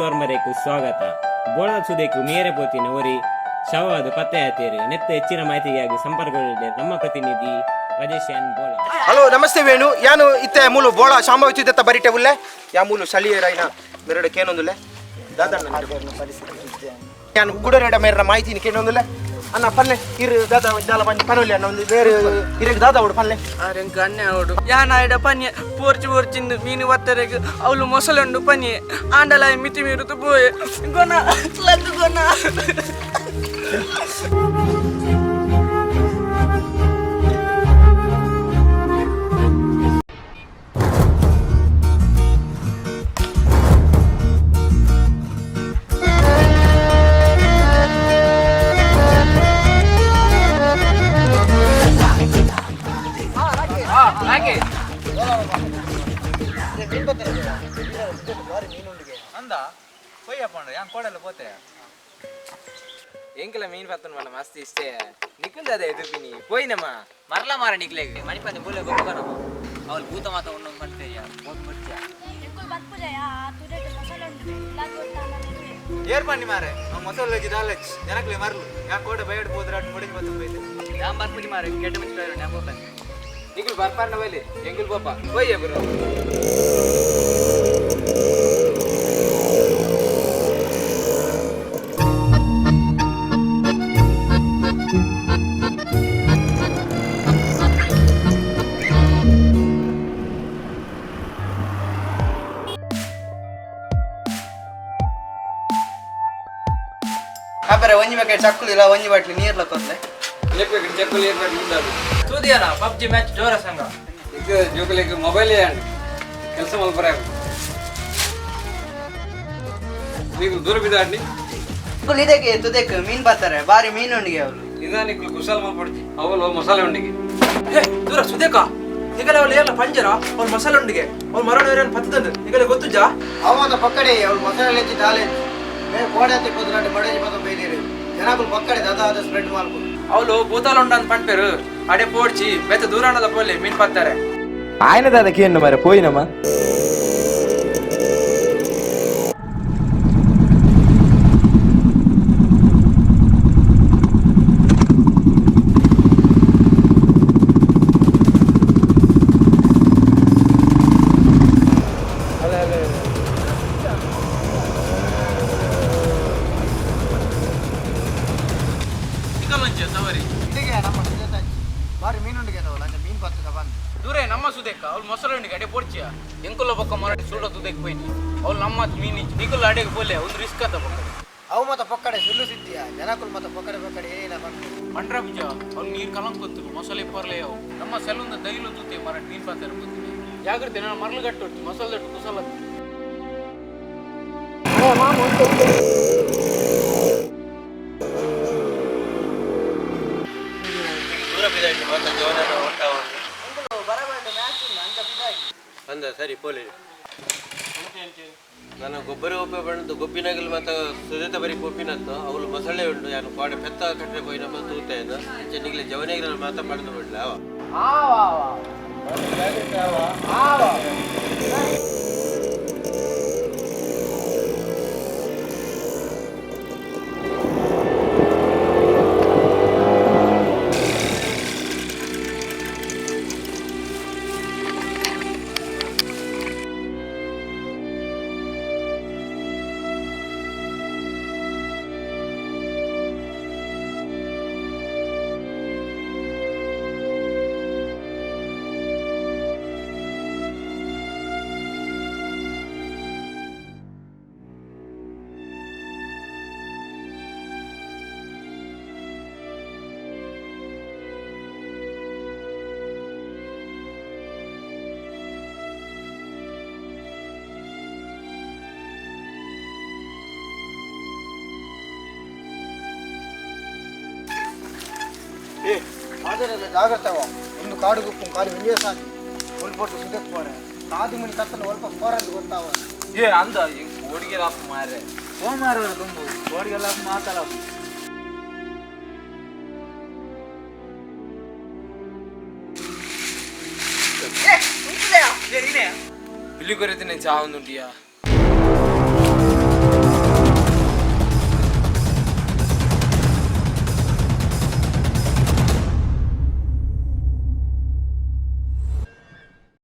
ವರ್ಮರೇಕು ಸ್ವಾಗತ. ಬೋಳದ ಸುದೇಕು ಮೇರೆ ಪೋತಿನ ಒರಿ ಶವವಾದ ಪತ್ತೆಯಾತೇರು. ನೆತ್ತ ಹೆಚ್ಚಿನ ಮಾಹಿತಿಗಾಗಿ ಸಂಪರ್ಕಗೊಂಡಿದ್ದಾರೆ ನಮ್ಮ ಪ್ರತಿನಿಧಿ ರಾಜೇಶ್ ಎನ್ ಬೋಳ. ಹಲೋ ನಮಸ್ತೆ ವೇಣು, ಯಾನು ಇತ್ತೆ ಮೂಲು ಬೋಳ ಶಾಂಭವಿ ದತ್ತ ಬರಿಟೆ ಉಲ್ಲೆ. ಯಾ ಮೂಲು ಸಳಿಯರೈನ ಮೆರಡ ಕೇನೊಂದುಲ್ಲೆ ದಾದಣ್ಣ. ಯಾನು ಗುಡರೇಡ ಮೇರನ ಮಾಹಿತಿನ ಕೇನೊಂದುಲ್ಲೆ. ಅಣ್ಣ ಪಲ್ಲೆ ಇರು ದಾದ ದಾಲ ಬನ್ನಿ ಪನೊಲ್ಲೆ ಅಣ್ಣ ಒಂದು ಬೇರೆ ಇರಗ್ ದಾದ ಅವಡು ಪಲ್ಲೆ. ಆರೆಂಕ ಅನ್ಯ ಅವಡು ಯಾನಾಯಡ ಪನ್ಯ ಪೋರ್ಚು ಪೋರ್ಚಿಂದು ಮೀನು ಒತ್ತರೆಗ್ ಅವಳು ಮೊಸಲುಂಡು ಪನ್ಯೆ ಆಂಡಲ ಮಿತಿ ಮೀರುತು ಪೋಯೆ ಗೊನ ಲಗ್ಗು ಗೊನ. ಅಂದ ಪೊಯ್ಯಪ್ಪಂಡ ಯಾನ್ ಕೋಡಲ್ಲ ಪೋತೆ. ಎಂಕಲ ಮೀನ್ ಪತ್ತನ್ ಮಲ್ಲ ಮಸ್ತ್ ಇಷ್ಟೇ ನಿಕ್ಕುಂದ ಅದೇ ಎದುಪಿನಿ ಪೋಯಿನಮ್ಮ ಮರಲ ಮಾರ ನಿಕ್ಲೆಗ್ ಮಣಿಪಂದೆ ಬೋಲೆ ಗೊಬ್ಬರ ಅವಳು ಭೂತ ಮಾತ ಉಣ್ಣು ಮಾಡ್ತೇಯ ಬೋತ್ ಮುಚ್ಚ. ಎಂಕುಲು ಬರ್ಪುಜಯ ಆ ತುದೆಟ್ ಮೊಸಳೆ ಉಂಟು ಲಗ್ಗು. ಏರ್ ಪನ್ನಿ ಮಾರೆ ಅವ್ ಮೊಸಳೆ ದಾಲಚ್ ಜನಕ್ಲೆ ಮರ್ಲು ಯಾನ್ ಕೋಡೆ ಬಯಡ್ ಪೋದ್ರ ಅಟ್ ಮುಡಿಂಜ್ ಬತ್ತು ಬೈತೆ. ಯಾನ್ ಬರ್ಪುಜಿ ಮಾರೆ ಕೆಟ್ಟ ಮುಚ್ಚ ನಾನು ಬೋಪಂದೆ. ನಿಕ್ಕುಲ್ ಬರ್ಪಾರ್ನ ಬೈಲಿ ಎಂಕುಲ್ ಪೋಪ ಪೋಯ್ಯ ಬರು. ಅಬ್ಬರೆ ಒಂಜಿ ಬಕೆಟ್ ಚಕ್ಕುಲು ಇಲ್ಲ ಒಂಜಿ ಬಾಟ್ಲಿ ನೀರ್ಲ ಕೊರ್ಲೆ. ಚೆಕ್ಕುಲ್ ಏರ್ಪಾಟ್ ಮುಂದಾಡು. ತೂದಿಯನ ಪಬ್ಜಿ ಮ್ಯಾಚ್ ಜೋರ ಸಂಘ. ಇಕ್ಕ ಜೋಕುಲೆಗ್ ಮೊಬೈಲ್ ಕೆಲಸ ಮಲ್ಪರ ನೀವು ದೂರ ಬಿದ್ದಾಡ್ನಿ. ಇದಕ್ಕೆ ತುದೆಕ್ ಮೀನ್ ಬರ್ತಾರೆ ಬಾರಿ ಮೀನು ಉಂಡಿಗೆ ಅವಳು. ಇದ ನಿಕ್ಕುಲ್ ಕುಶಾಲ ಮಲ್ಪಡ್ಚಿ ಅವಳು ಮಸಾಲೆ ಉಂಡಿಗೆ. ಹೇ ದೂರ ಸುದೇಕ ನಿಗಲ ಅವಳು ಏರ್ಲ ಪಂಜರ ಅವ್ರ ಮಸಾಲೆ ಉಂಡಿಗೆ ಅವ್ರ ಮರಣ ಪತ್ತದಂದು ನಿಗಲ ಗೊತ್ತುಜಾ. ಅವದ ಪಕ್ಕಡೆ ಅವಳು ಮೊಸಳೆ ದಾಲೆ ಮೇ ಕೋಡೆ ಪೋದು ಮಡೇಜ್ ಪದ ಬೈದಿರು ಜನಗಳು ಪಕ್ಕಡೆ ದಾದ ಅದ ಸ್ಪ್ರೆಡ್ ಮಾಡ್ಕೊ. ಅವಳು ಭೂತಾಲ ಉಂಡ ಅಂತ ಪಂಪೇರು ಅಡೆ ಪೋಡ್ಚಿ ಬೆತ್ತ ದೂರಾಣದ ಪೋಲೆ ಮೀನ್ ಪತ್ತಾರೆ. ఆయన దాದకి ఎన్న మరి పోయినమ్మా. ಇದಕ್ಕೆ ನಮ್ಮ ಸುಜಾತ ಬಾರಿ ಮೀನುಂಡಿಗೆ ಅವಳು ಅಂಚೆ ಮೀನು ಪತ್ತದ ಬಂದು. ದೂರ ನಮ್ಮ ಸುದೇಕ ಅವಳು ಮೊಸಳೆ ಉಂಡಿಗೆ ಅಡೆ ಪೋಡ್ಚಿಯ ಎಂಕುಲ ಬೊಕ್ಕ ಮರಡಿ ಸುಡ ತುದೆಕ್ ಪೋಯಿನಿ ಅವಳು ನಮ್ಮ ಮೀನ್ ನಿಕುಲ್ ಅಡೆಗೆ ಪೋಲೆ ಒಂದು ರಿಸ್ಕ್ ಅದ ಬೊಕ್ಕ. ಅವು ಮತ್ತ ಪಕ್ಕಡೆ ಸುಳ್ಳು ಸಿದ್ಧಿಯ ಜನಗಳು ಮತ್ತ ಪಕ್ಕಡೆ ಪಕ್ಕಡೆ ಏನಿಲ್ಲ ಬಂದು. ಪಂಡ್ರ ಬಿಜ ಅವ್ನು ನೀರು ಕಲಂಕೊತ್ತು ಮೊಸಳೆ ಪರ್ಲೆ ಅವು ನಮ್ಮ ಸೆಲುಂದ ದೈಲು ತೂತೆ ಮರಡಿ ಮೀನ್ ಪಾತಾರೆ ಗೊತ್ತಿದೆ ಜಾಗ್ರತೆ ನಾನು ಮರಳು ಗಟ್ಟು ಮೊಸಳೆ ದಟ್ಟು ಕುಸಲ. ಅಂದ ಸರಿ ಪೋಲಿ ನಾನು ಗೊಬ್ಬರ ಒಪ್ಪೆ ಬಣ್ಣದ ಗೊಬ್ಬಿನಾಗಲಿ ಮತ್ತು ಸುಜಾತ ಬರಿ ಪೊಪ್ಪಿನತ್ತು ಅವಳು ಮೊಸಳೆ ಉಂಡು ಯಾನು ಕೋಡೆ ಪೆತ್ತ ಕಟ್ಟರೆ ಪೋಯಿ ನಮ್ಮ ತೂತ ಅಂಚೆ ನಿಗ್ಲೆ ಜವನಿಗೆ ಮಾತ ಪಡೆದು ಬಿಡ್ಲ ಅವ. ಏ ಮಾದರೆಲ್ಲ ಜಾಗ್ರತೆ ಅವ ಒಂದು ಕಾಡು ಗುಪ್ಪು ಕಾಲು ವಿನ್ಯಾಸ ಸಾಕಿ ಒಲ್ಪೊಟ್ಟು ಸುದಕ್ ಪೋರೆ ಕಾದು ಮುನಿ ಕತ್ತಲು ಒಲ್ಪ ಪೋರಂದು ಗೊತ್ತಾವ. ಏ ಅಂದ ಕೋಡಿಗೆಲ್ಲ ಮಾರೆ ಸೋಮವಾರ ತುಂಬು ಕೋಡಿಗೆಲ್ಲ ಮಾತಲ್ಲ. పిల్లి కొరైతే నేను చావుందుంటియా.